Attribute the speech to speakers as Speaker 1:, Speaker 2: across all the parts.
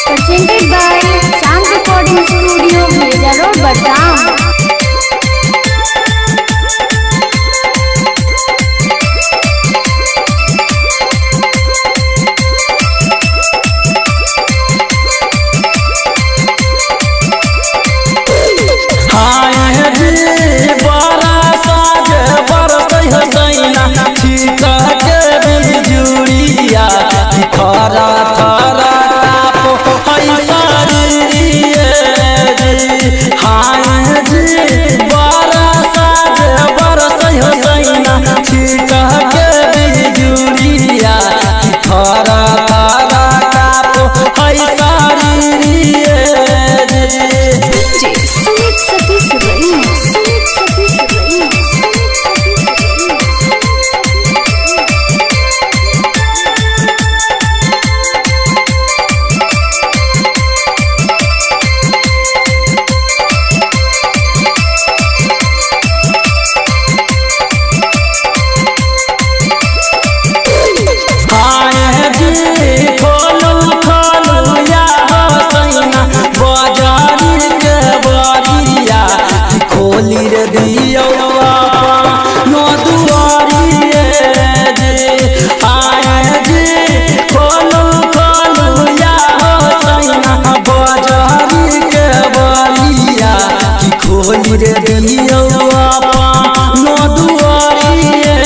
Speaker 1: Presented by Chand Recording Studio, Bheja Road, Batam.
Speaker 2: हाय जी बरसा जे बरसै हसैना छीट के बिजुरिया थरा थरा कापो है शरीरिये जी। हाय जी बरसा जे बरसै हसैना छीट के बिजुरिया थरा थरा कापो है शरीरिये जी।
Speaker 1: DJ Sumit Satish Rain. Sumit Satish Rain. Sumit Satish Rain.
Speaker 2: आए जी खोलू खोलू या हसैना बजारी के बरिया खोली रे दियौ नो दुआरी जी। आए जी खोलू खोलू या हसैना बजारी के बरिया खोली रे दियौ नो दुआरी जी।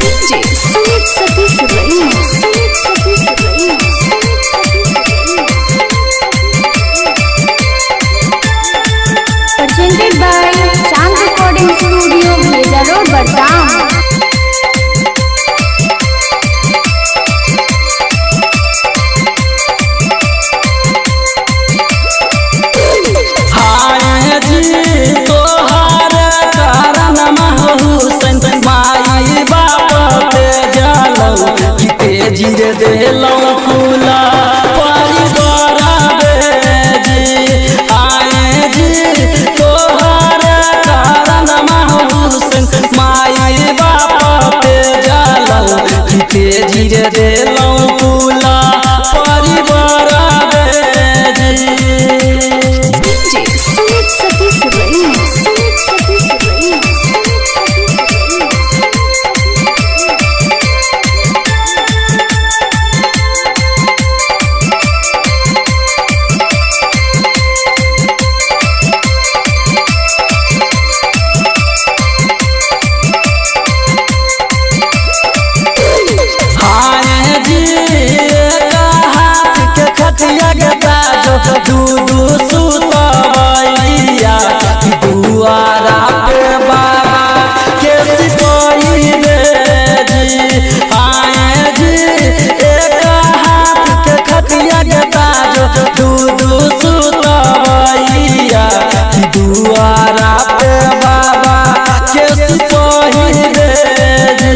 Speaker 1: DJ Sumit Satish Rain. Sumit Satish Rain. Sumit Satish Rain. Presented by Chand Recording Studio, Bheja Road, Batam.
Speaker 2: हाय जी तोहार कारण हुसैन माई बाप पे जलौ कि तेजी रे देलौ कुला परिवार जी। आए जी तोहार कारण हुसैन माई बाप पे जलौ कि तेजी रे देलौ कुला परिवार जी।
Speaker 1: DJ Sumit Satish Rain. Sumit Satish Rain. Sumit Satish Rain.
Speaker 2: हाय जी एक हाथ के खटिया के ताजो दू दू सुतवैया दुआरा पे बाबा के सिपाही रे जी। हाय जी एक हाथ के खटिया के ताजो दू दू सुतवैया दुआरा पे बाबा के सिपाही रे जी।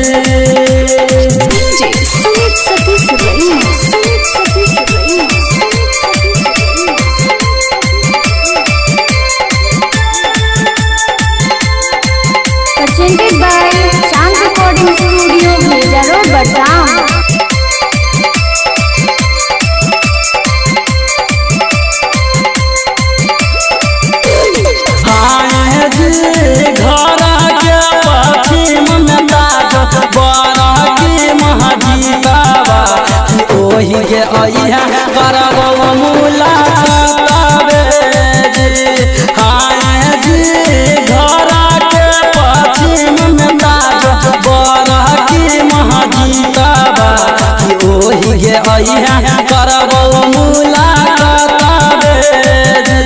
Speaker 1: DJ Sumit Satish Rain. Sumit Satish Rain. Sumit Satish Rain. Presented by Chand Recording Studio, Bheja Road, Batam.
Speaker 2: हाय जी घर के पश्चिम में ताज बड़ा की महाजीतावा ओही के अइहा करबौ मुलाकातावे जी। हाय जी घर के पश्चिम में ताज बड़ा की महाजीतावा ओही के अइहा करबौ मुलाकातावे जी।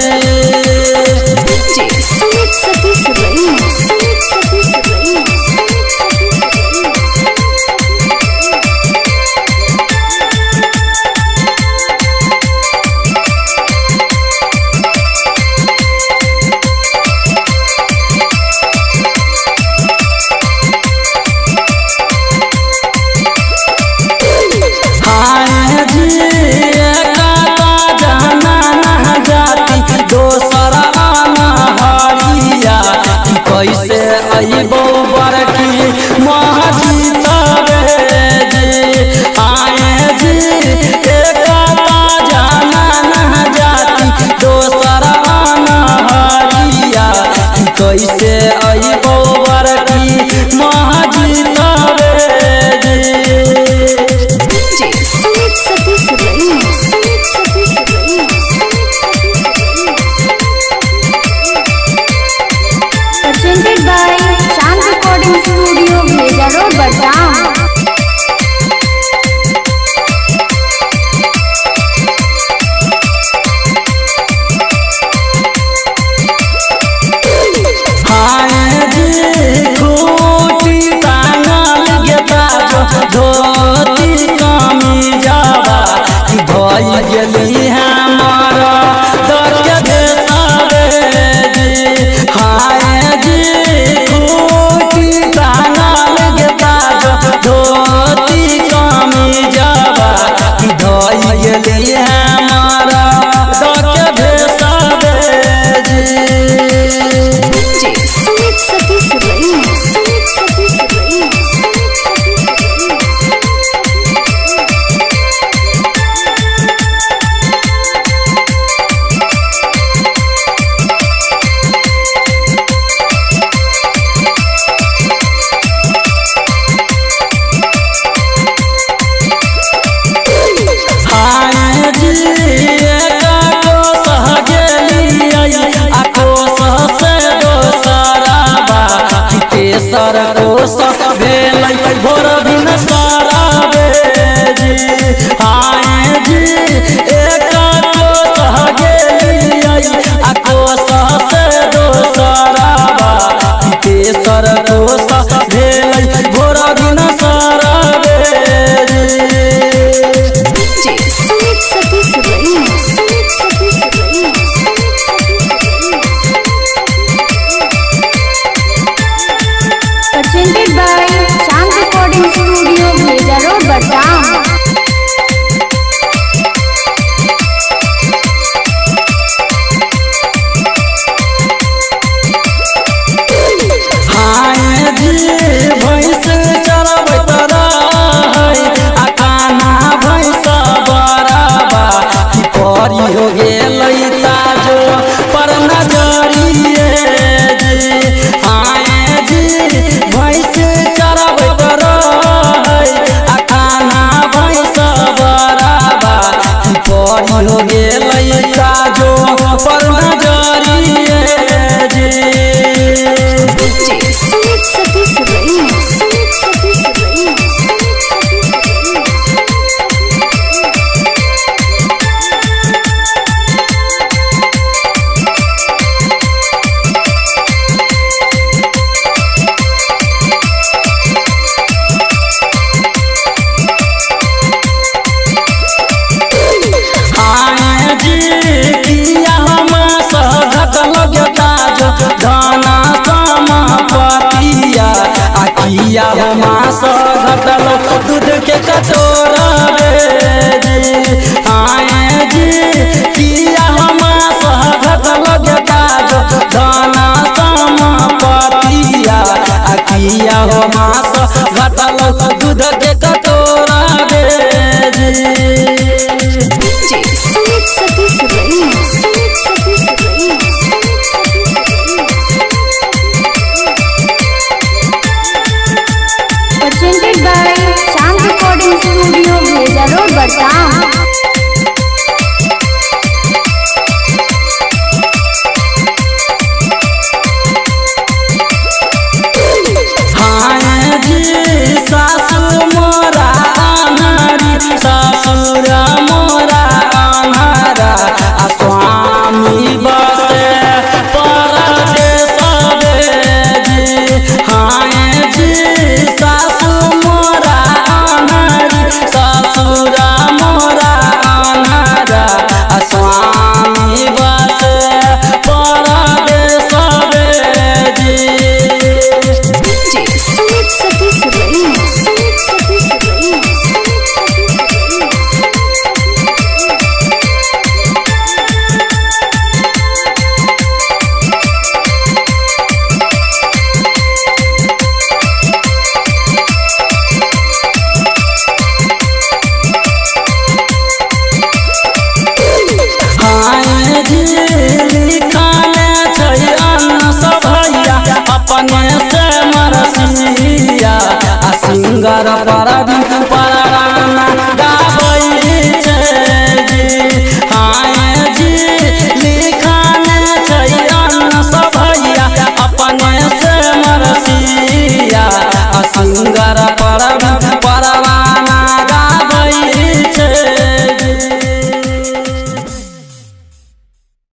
Speaker 1: DJ Sumit Satish Rain. Sumit Satish Rain. Sumit Satish Rain.
Speaker 2: Hi ji
Speaker 1: DJ Sumit Satish Raina, Sumit Satish Raina, Sumit Satish Raina.
Speaker 3: Presented by Chand Recording Studio, Bheja Road, Batam.
Speaker 2: हाय जी खूटी टांगल गेता जो धोती कमीजवा कि भई गेली हमर दर के भेसरे जी। हाय जी खूटी टांगल गेता जो धोती कमीजवा कि धई गेली हमर दर के भेसरे जी।
Speaker 1: DJ Sumit Satish Raina, Sumit Satish Raina, Sumit Satish Raina.
Speaker 2: हाय जी एक कोस गेलियै आ कोस से दोसरबा कि तेसर कोस भेलै भोर दिन सराबे जी। हाय जी एक कोस गेलियै आ कोस से दोसरबा कि तेसर कोस भेलै भोर दिन सराबे जी।
Speaker 1: DJ Sumit Satish Raina, Sumit Satish Raina, Sumit Satish Raina.
Speaker 3: Presented by Chand Recording Studio, Bheja Road, Batam.
Speaker 2: हाय जी भैंस चरबैत रहै आ कान्हा भैंस बराबा कि परी हो गेलै ताजो पर नजरिए जी। हाय जी भैंस चरबैत रहै आ कान्हा भैंस बराबा कि परी हो गेलै ताजो पर नजरिए जी।
Speaker 1: DJ Sumit Satish Raina, Sumit Satish Raina, Sumit Satish Raina.
Speaker 2: हाय जी किया हम सहगत लगता जो धना समापतिया आ किया हम सहगत दूध के कटोरा रे जी। हाय जी किया हम सहगत लगता जो धना समापतिया आ किया हम सहगत दूध के कटोरा रे जी।
Speaker 1: DJ Sumit Satish Raina, Sumit Satish Raina, Sumit Satish Raina.
Speaker 3: Presented by Chand Recording Studio, Bheja Road, Batam.
Speaker 2: हाय जी सासु मोरा अनारी ससुर मोरा अनारा आ स्वामी बसे परदेश रे जी। हाय जी सासु मोरा अनारी ससुर मोरा अनारा आ स्वामी बसे परदेश रे जी।
Speaker 1: DJ Sumit Satish Raina, Sumit Satish Raina, Sumit Satish Raina.
Speaker 2: हाय जी लिखने छै अन्न सब भैया अपने से